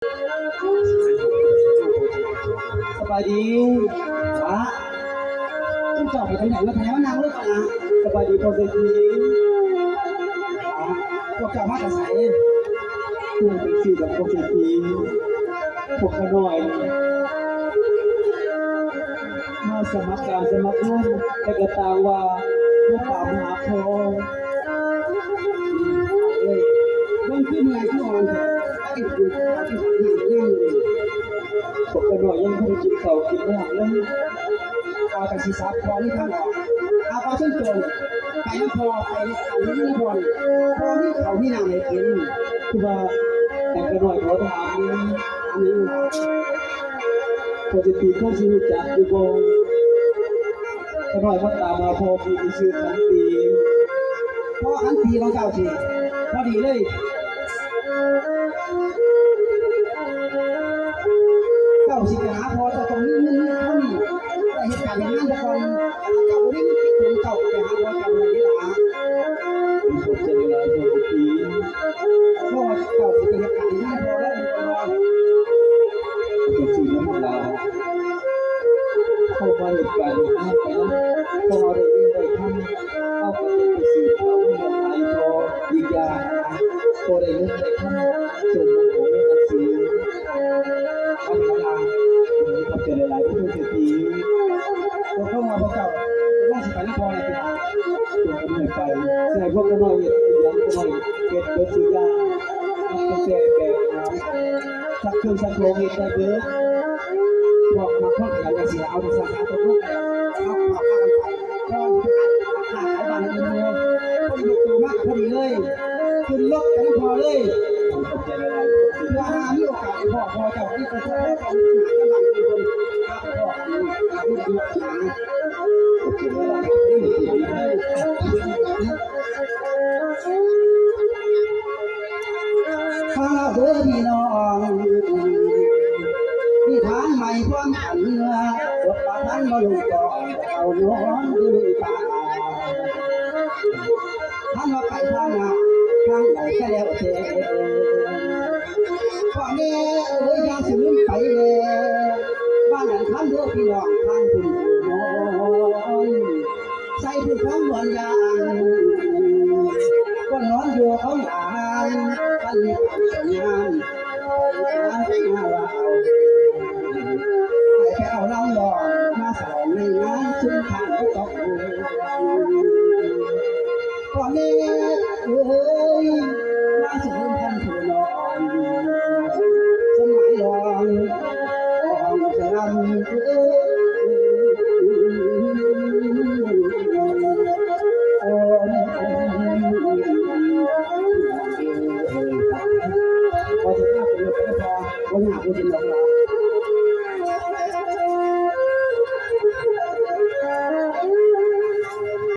ສະບາຍດີ ຫຼ້າ. ເຈົ້າໄປທາງໃດມາ ທາງໃດມານັ່ງລົດລະ? ສະບາຍດີພໍ່ເສດຖີ. ພວກເຈົ້າມາແຕ່ໃສ? ຄືຈັ່ງຊີ້ດອກ ພໍ່ເສດຖີ, ພວກຂ້ານ້ອຍມາສະໝັກການສະໝັກງານ ແຕ່ກໍຕ່າງວ່າມາຕາມຫາພໍ່. ເບິ່ງຄືເມື່ອຍຄືອ່ອນແທ້ ໄອ້ຜູ້ທີ່ຍັງຢູ່. ພວກຂ້ານ້ອຍຍັງບໍ່ໄດ້ກິນເຂົ້າກິນນ້ຳເລີຍ. ຂ້າກໍຊິສັບພໍມີທາງອອກ. ຂ້າຂໍເຊີນໂຕໄປນຳພໍ່ ໄປເຮັດການເຮັດງານນຳພໍ່ນີ້ ພໍມີເຂົ້າມີນ້ຳໃຫ້ກິນ. ຄືວ່າ ແຕ່ຂ້ານ້ອຍຂໍຖາມແດ່ ອັນນີ້ວ່າ ພໍ່ເສດຖີພໍຊິຮູ້ຈັກຢູ່ບໍ່? ຂ້ານ້ອຍມາຕາມຫາພໍ່ຜູ້ທີ່ຊື່ຂັນຕີ. ພໍ່ຂັນຕີຂອງເຈົ້າຊິ ພໍດີເລີຍ. ເຈົ້າຊິໄປຫາພໍ່ ເຈົ້າຕ້ອງມີເງິນມີຄຳ ໄດ້ເຮັດການເຮັດງານຊະກ່ອນ. ຖ້າເຈົ້າບໍ່ມີເງິນຕິດຕົວ ເຈົ້າໄປຫາພໍ່ເຈົ້າບໍ່ໄດ້ເດ້ຫຼ້າ. ຂອບໃຈຫຼາຍໆ ພໍ່ເສດຖີ. ພໍ່ເຈົ້າຊິໄປເຮັດການເຮັດງານໃຫ້ພໍ່ລະ ເຈົ້າຊິນຳຫຼານເຂົ້າມາເຮັດການເຮັດງານໄປນຳ. ພໍເຮົາໄດ້ເງິນໄດ້ຄຳ ເຮົາກໍຈະໄປສືບເອົາເລື່ອງໃຫ້ພໍ່. ອີກຢ່າງນະ ພໍໄດ້ເງິນໄດ້ຄຳ ສົ່ງລູກຂອງເຮຍໜັງສື. ເອົາລະ ຂອບໃຈຫຼາຍໆ ເດີ້ ເສດຖີ. ຕົກລົງວ່າພວກເຈົ້າກຳລັງຊິໄປນຳພໍ່ແລ້ວຕິລະ? ຕົວຂ້ານ້ອຍໄປ ຊິໃຫ້ພວກຂ້ານ້ອຍເຮັດອີ່ຫຍັງ ຂ້ານ້ອຍເຮັດເບິດທຸກຢ່າງ. ນັບຕັ້ງແຕ່ແບກຫາມ ຊັກເຄື່ອງຊັກຂອງ ເຮັດໄດ້ເບິດ. ພວກມັກພວກຂະຫຍັນກະຊິເອົາໄປໃສ່ ຕົກລົງ ເອົາພວກພາກັນໄປ. ກ່ອນທີ່ຈະຂາຍບ້ານອື່ນໝູ່ ພໍດີ ຕົວມາພໍດີເລີຍ ຂຶ້ນລົດໄປນຳພໍ່ເລີຍ. ຂອບໃຈຫຼາຍໆ ເພື່ອຫາມີໂອກາດໄປພໍ້ພໍ່ເຈົ້າ ທີ່ເພິ່ນຈະໄປທຳງານບ້ານອື່ນ ຫາໄປພໍ້ກັນ ຫາເງິນເດືອນຫາ. ຟັງເອົາເດີ້ພີ່ນ້ອງ ນິທານໃໝ່ຄວາມຝັນ ບົດປະພັນບໍ່ລົງກອງ ເອົານອນຢູ່ປ່າ. ທ່ານວ່າໄປທາງໜ້າ ທາງໃດກໍແລ້ວແຕ່ ພໍ່ແມ່ເອີຍ ຢ່າສືມໄປແລ ບ້ານຫຼັງຄຳເດີ້ພີ່ນ້ອງ ທາງພຸ້ນນອນ ໃສ່ຜູ້ຄອງບ່ອນຢ່າງ ກໍນອນຢູ່ຂອງອາຍ ຄັນມີການສັນຍານ ໄປຫາລາວ